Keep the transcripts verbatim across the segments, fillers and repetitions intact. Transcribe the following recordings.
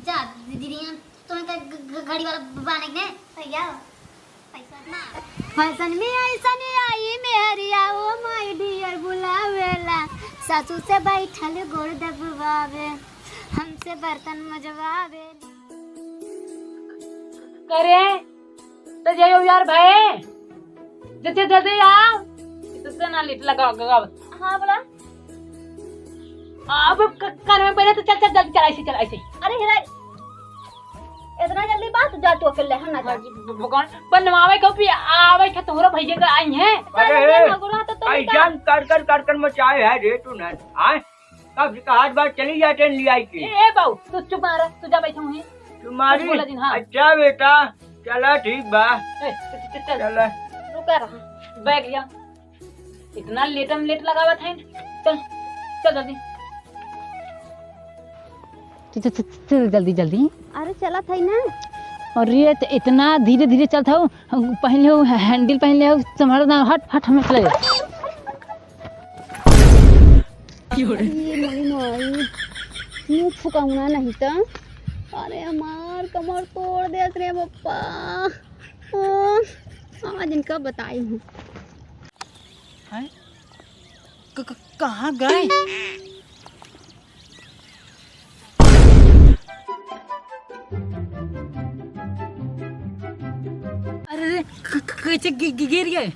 जा, दीदी, हम तुम्हें का घ-, घ-, घड़ी वाला बाने के ने? भैया, पैसा ना। फैशन में ऐसन आई मेहरिया, ओ माय डियर बुलावेला, सासू से बैठल गोड़ दबवावे, हमसे बर्तन मजवावे। करे, तो जाओ यार भाई, जल्दी, जल्दी आओ। इतना लेट लगा, लगा। हाँ, बोला। अब क-, कान में पहले तो चल, चल, जल्दी चल, ऐसे चल, ऐसे। अरे हीरा, इतना जल्दी बात जा तू अकेले, हम ना जा। हाँ जी, भ-, भगवान, बनवावे को भी आवे के तोहरा भैया का आई है। अरे, अरे, मगुरा तो तुम ऐसन का कर, कर, कर, कर मचाए है रे तू ना, आए? कब से कहा बात चली जाते हैं लियाई के। ए, ए, बाऊ, तू चुप मारा, तू जा बैठा हुई। तुम्हारी? कुछ बोला जिन, हाँ। अच्छा बेटा, चला ठीक बा। ए, चल, चल, चल। चला। रुका रहा। बैग लिया। इतना लेटम लेट लगावत है। चल, चल जल्दी। चल, चल, चल, चल जल्दी, जल्दी। अरे चलत है ना। अरे ये तो इतना धीरे धीरे चलत हो, पहले हो हैंडल पहले हो, संभाल ना, हट, हट, हमें चले। अरे मोरी माई, मुंह फुकाउना नहीं त। अरे हमार कमर तोड़ देत रे बप्पा। ओ, आज इनका बताई हूँ। हैं? क-, क-, कहाँ गए? अरे रे, क-, क-, कैसे गि-, गि-, गिर गए?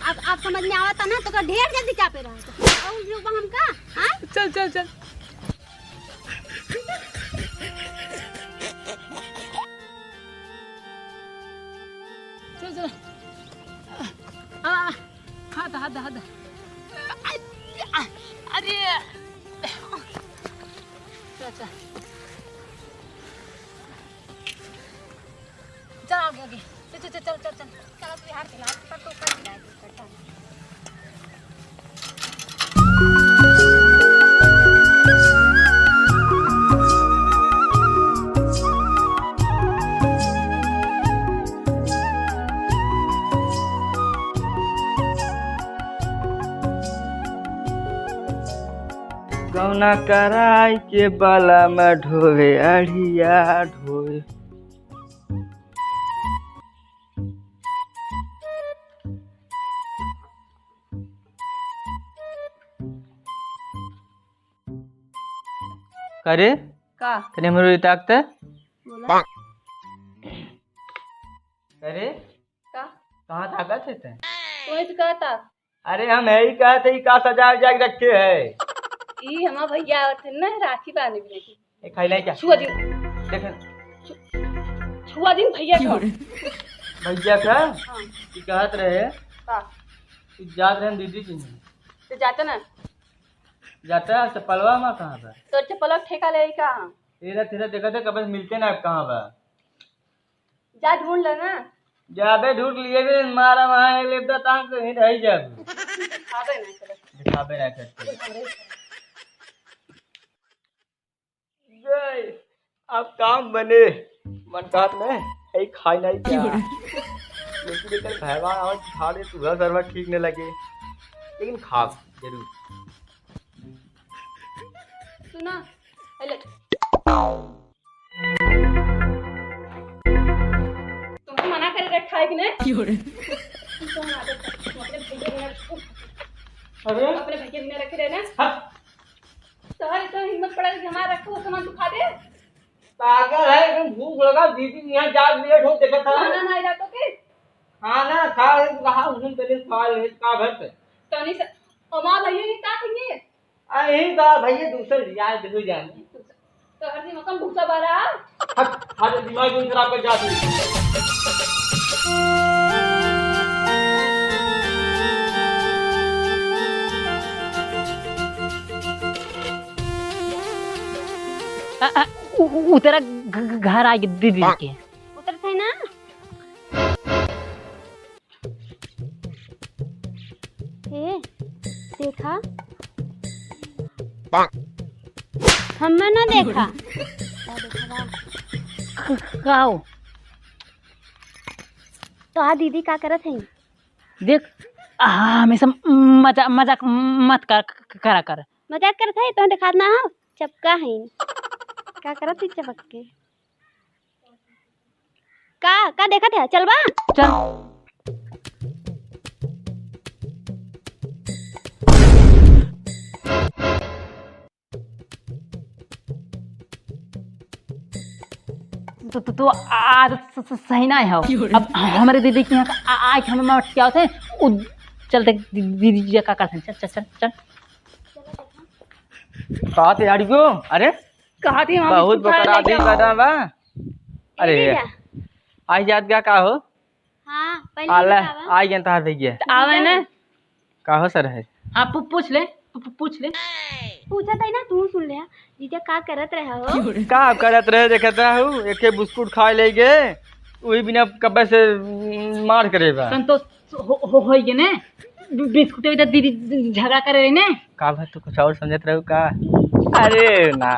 अब, अब समझ में आवता ना, तो का ढेर जल्दी चापे रहा था। और जो हमका, हाँ? चल, चल, चल। चल, चल। आ, आ, हाथ, हाथ, हाथ। अरे। चल, चल। चल, आगे, आगे। चल, चल, चल, चल, चल, चल। चल, तू हाथ हिला, ऊपर तो ऊपर हिला, ऊपर चल। गौना कराई के बाला में ढोवे, अढ़िया ढोवे। करे? का? तनी हमरो ई ताकते। बोला। करे? का? कहाँ ताकत है ते? तू ही तो कहता। अरे हम है ही कहते, ई का सजा उजा के रखे है? ई हमार भैया आवत है ना, राखी बांधे के लिए। ए, खाई लाई क्या? छुआ दिन। देख। छु-, छुआ दिन भैया का। भैया का? हाँ। ई कहत रहे। का? ई जात रहे दीदी के यहाँ। तो जाता ना। जाता है, चप्पलवा में कहाँ बा? तो चप्पलवा ठेका ले का? तेरा, तेरा देखा थे, कब मिलते ना, अब कहाँ बा? जा ढूंढ ले ना। जाबे ढूंढ लिए बे, मारा वहाँ एक लेबदा तांग के ही रह जाबे। दिखाबे ना करे। दिखाबे ना करते। गए, अब काम बने। मन कहत में, "ए, खाई नहीं क्या?" लेकिन एकर भैया आवाज खा ले, तू सरवा ठीक नहीं लगे। लेकिन खाब जरूर। सुना, ए ले। तुमको मना करे रखा है कि नहीं? क्यों रे? तुम तो ना दे, तुम अपने भैया बिना रखो। अरे? अपने भैया बिना रखे रहना। हट। तोहरे तो हिम्मत पड़ा कि हमारा रखो, वो सामान तू खा दे। पागल है, एकदम भूख लगा, दीदी के यहाँ जा, लेट हो, देखा था। खाना ना आया तो के? खाना खा ले, कहा उसने पहले खा ले, का भर पे? तनी से, हमारा भैया ये का कहेंगे? आ, यही तो भैया दूसरे लिया है, देखो जाने। तो हर दिन मक्खन भूसा बारा। हट, हट, दिमाग क्यों खराब कर जाती है? आ, आ, उ-, उ-, उतरा घ-, घ-, घर आ गए दीदी के। उतरत है ना? ए, देखा। हमें ना देखा। का देखा बा? क-, का हो? तो आ दीदी का करत है? देख, आ, हमेशा मजा-, मजाक मत कर, क-, करा कर। मजाक करत है, तो देखात ना हो? चपका हईन। का करत ही चपक के? का, का देखत है? चलबा? चल। तो, तो, तो आदत स-, स-, सही ना है। अब हमरे दीदी के यहाँ आ, आके हमें मटकियावत है, उ चलते दी-, दीदी जी का करते हैं। चल, चल, चल, चल। कहा थे यार को? अरे, कहा थी हम बहुत इसको खाने बकरा लेके आदमी आओ। बना बा। अरे, ए जीजा। आई जात का, का हो? हाँ, पहले आला, बतावा। आई गन तहार भैया। त आवे ना। का हो सर है? हाँ, पू-, पूछ ले, पू-, पू-, पूछ ले। पूछत है ना, तू सुन ले। जीजा का करत रहे हो? का करत रहे, देखत रहू, एके बिस्कुट खाए ले गए, वही बिना कब्बे से, उम, मार करे बा। संतोष हो, हो, होई गए ने? बि-, बिस्कुट इधर दीदी झगड़ा करे रही ने? का भाई, तू कुछ और समझत रहू का? अरे ना।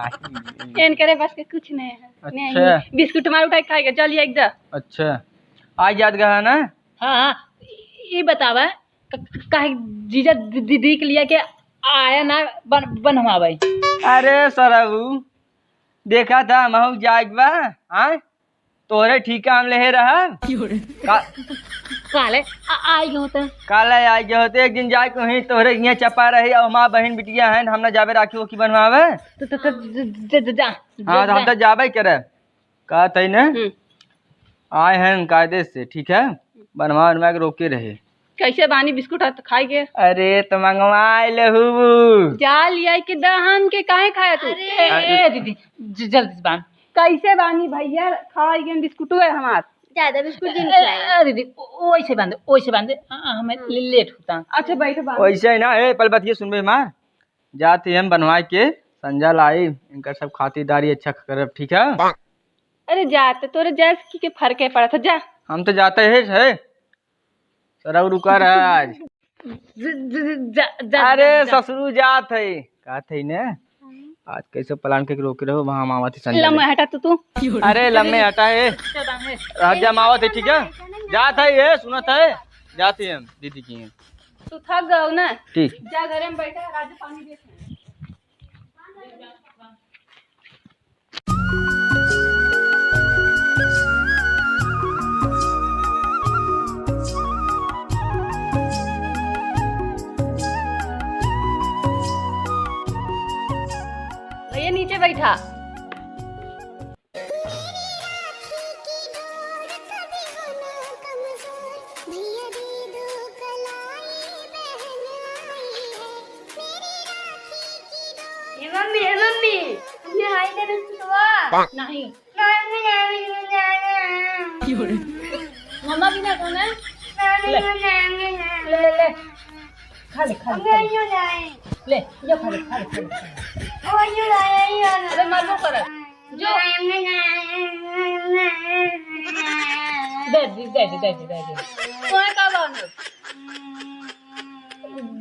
एन करे बस के कुछ नहीं है। अच्छा। नहीं, बिस्कुट मार उठा के खाएगा, चल ये एक जा। अच्छा। आ जात गहा ना? हाँ, हाँ। ये बतावा, क-, क-, काहे जीजा दी-, दीदी के लिए के आया ना बन-, बनवावे? अरे सरऊ, देखा था महू जाए के बा, हाँ? तोहरे ठीका हम लेहे रहा। क्यों रे? का-, काले आ-, आई गए होते। काले आई गए होते, एक दिन जाए के वहीं तोहरे हियाँ चपा रही और माँ बहन बिटिया हैं, हम ना जाबे राखी ओखी बनवावे। तो, तो, तो, ज-, ज-, ज-, जा, हाँ, जा, तो हम जा। तो जाबे करे। कहत हई न, हम्म। आए हैं कायदे से, ठीक है? बनवा बनवा के रोके रहे। कैसे बानी बिस्कुट हाथ खाई के? अरे, तो मंगवा लेहू। जा लिया के द हमके, काहे खाया तू? अरे। ए, ए, दीदी, ज-, जल्दी से बांध। कैसे बानी भैया, खाई गए बिस्कुट है हमार। ज्यादा बिस्कुट जिन ए, खिलाया। ए, दीदी, ओ-, ओइसे बांध, ओइसे बांध, आ, हमें हम्म। ले-, लेट होता। अच्छा, बैठ बांध। ओइसे ही ना, ए, पल बतिये सुनबे हमार। जात ही हम बनवाए के संजा लाई, इनकर सब खातिरदारी अच्छा करब, ठीक है? अरे जा, तो तोरे जैस की के फर्क है पड़त है, जा। हम तो जाते हैं, है। सरऊ रुका रहा आज। ज-, ज-, ज-, जा, जा, अरे जा, जा। ससुरू जात है, कहत है ने, आज कैसे plan करके रोके रहो, वहाँ हम आवत ही संजा लम्बा ले। हटा तू, तू। अरे लम्बे हटा है। चल, हम आवत है, ठीक है? जात है ये, सुनत है, जात ही हम दीदी की हैं। तू थक गओ ना? ठीक। जा घरे में बैठा, राजू पानी दे। भैया नीचे बैठा। ए मम्मी, ए मम्मी, हमने हाई दे बिस्कुटवा। नहीं। मम्मा भी ना खाना है? ले। ले, ले, ले। खा ले, खा ले, खा ले। ले, ये खा ले, खा ले, खा ले। अबे मत वो कर। जो। दे दी, दे दी, दे दी, दे दी। तोहे का बांधो?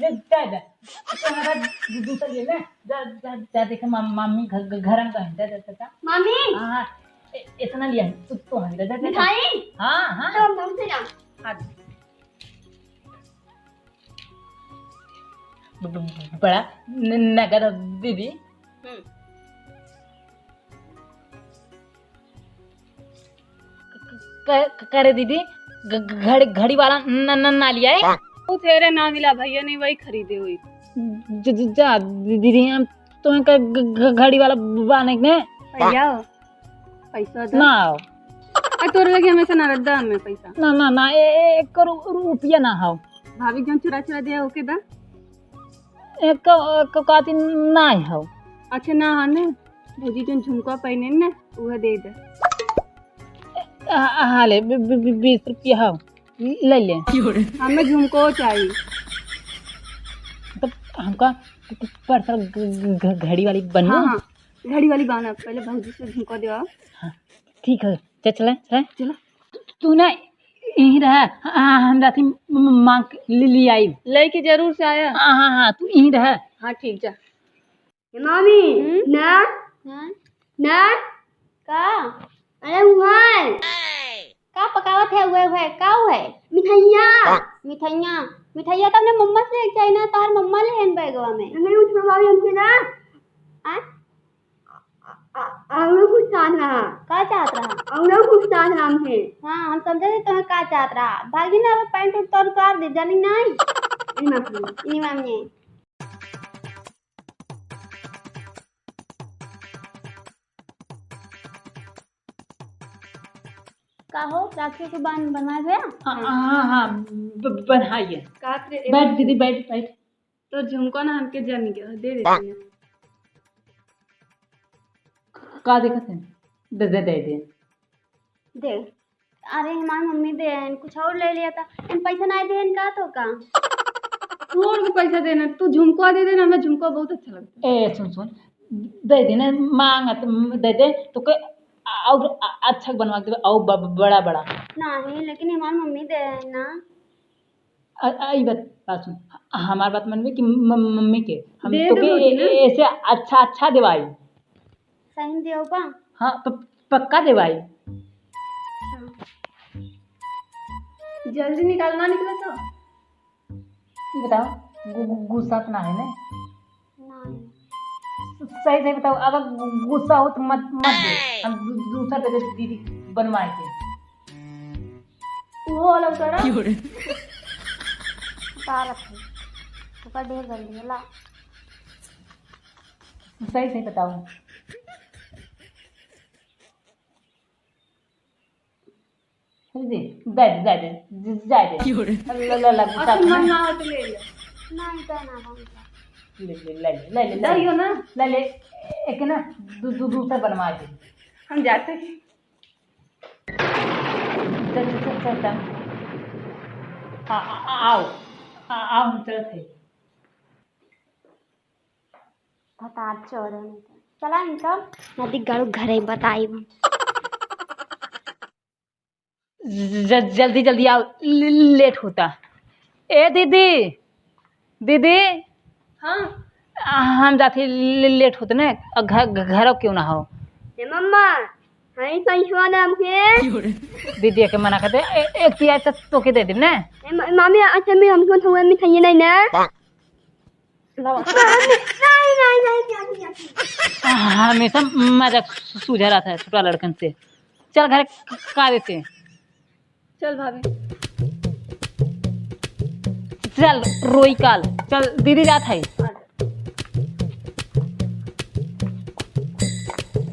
दे, दे दे। तो हमारा दू-, दूसर ये ना, जा, जा, जा देखे मा-, मामी घ-, घ-, घर में कहीं, जा, जा, जा, जा। मामी? हाँ, हाँ। ए-, इतना लिया है, तू तो हंस, जा, जा, जा। मिठाई? हाँ, हाँ। तो हम से जा। हाँ। ब-, ब-, बड़ा न-, नगद दीदी। हम्म। क-, क-, करे दीदी, घ-, घ-, घड़ी, घड़ी वाला न-, न-, ना लिया है? वो तेरे ना मिला भैया, नहीं वही खरीदे हुई। ज-, ज-, जा दी-, दीदी, हम तुम्हें क-, घ-, घ-, घड़ी वाला बाने के ने? भैया, पैसा दो। ना आओ। आ, तोरे लगे हमेशा ना रद्दा हमें पैसा। ना, ना, ना, ए-, ए-, एक करो रु-, रुपया ना हो। भाभी जौन चुरा चुरा दे, ओके दा। एक, एक काती ना हो। अच्छा, ना हो ने, भौजी जौन झुमका पहने ने, उहे दे दे। आ, आ, हाँ ले, बी-, बी-, बी-, बीस रुपया हो, ले ले। हमें झुमको चाहिए। तो हमका परसर घ-, घ-, घड़ी वाली बनू? हाँ, हाँ, घड़ी वाली बाना, पहले भौजी से झुमका दिवाओ। हाँ, ठीक है, चल चले, चले। चलो। तू ना यहीं रहा, हाँ, हम जाती म-, म-, मांग के ले, ले आई। लेके जरूर से आया। हाँ, हाँ, हाँ, तू यहीं रहा। हाँ, ठीक जा। ए मामी, हम्म? ना, हाँ? ना, का? अरे उहाँ, का पकावत है? उहे, उहे, का उहे? मिठाइया। मिठाइया, मिठाइया तो हमने मम्मा से लेके आई ना, तार मम्मा ले हैं बैगवा में। नहीं, उसमें भाभी हमके ना। आ? चाहत रहा। का चाहत रहा? और ना कुछ चाहत रहा हमसे। हाँ, हम समझे थे तुम्हें का चाहत रहा। भागी ना, अब पैंट उठ तोर उतार दे, जानी नहीं। ई मामी। ई मामी। का हो, राखी के बांध बनवाए भैया? हाँ, हाँ, हाँ, ब-, बनाइए। का रे, बैठ दीदी, बैठ, बैठ। तो झुमको ना हमके जम गया, दे देते हैं। का देखत है? दे, दे, दे, दे। दे। अरे, हमार मम्मी दे हैं, कुछ और ले लिया था। हम पैसा नहीं दे हैं का तो का? तू और को पैसा देना, तू झुमको दे देना, हमें झुमको बहुत अच्छा लगता है। ए, सुन, सुन, दे दे ना, मांगत, दे दे, तो के और अ-, अच्छा बनवा के देबे, और ब-, ब-, बड़ा, बड़ा। नहीं, लेकिन हमार मम्मी दे हैं ना। अ-, अ, ई बात, बात सुन, ह-, हमार बात मनबे कि म-, मम्मी के? हम दे तोके देबो ए-, ना। ए-, ऐसे अच्छा, अच्छा देवाई। सही में देबो बा? हाँ, प-, पक्का देवाई। अच्छा। जल्दी निकाल, ना निकले तो? ई बताओ, गु-, गु-, गुस्सा तो ना है ना? नहीं। सही, सही बताओ, अगर गु-, गुस्सा हो तो मत, मत दे। हम दू-, दूसरा दे दे दीदी बनवाए के। वो वाला उतारा। क्यों रे? उतारत है। ओकर ढेर जल्दी है, ला। सही, सही बताओ। दे दे, दे दे, दे दे। क्यों रे? ला, ला, ला, गुस्सा अच्छा, मन ना हो तो ले ले। नहीं, तो ना, हम ले, ले, ले, ले, ले, ले, ले। दइयो ना। ले, ले, एक ना, दू, दू, दूसरा बनवा दे। हम जाते हैं। चल, चल, चल, चल, चल। आ, आ, आ, आओ। आ, आओ, हम चलत है। भतार चोर है नहीं तो। चला इनका नदी गाड़ू घरे बताई हम। ज-, ज-, जल्दी, जल्दी आओ, ले-, लेट होता। ए दीदी, दीदी। हाँ। आ, हम जाते ले-, लेट होते ना, आ, घ-, घ-, घरों क्यों ना हो? ए मम्मा, हई पैसवा दे हमके। दीदी के मना कर दे, ए-, एक तिहाई तो तोके दे देब ना। ए म-, मामी, अच्छा, मैं हमको थोड़ा मिठाई नहीं ना। लावा। नहीं, नहीं, नहीं, नहीं, नहीं, नहीं। हमेशा मजाक सू-, सूझा रहत है छोटा लड़कन से। चल घरे क-, का देते? चल भाभी। चल रोई काल। चल दीदी जात है।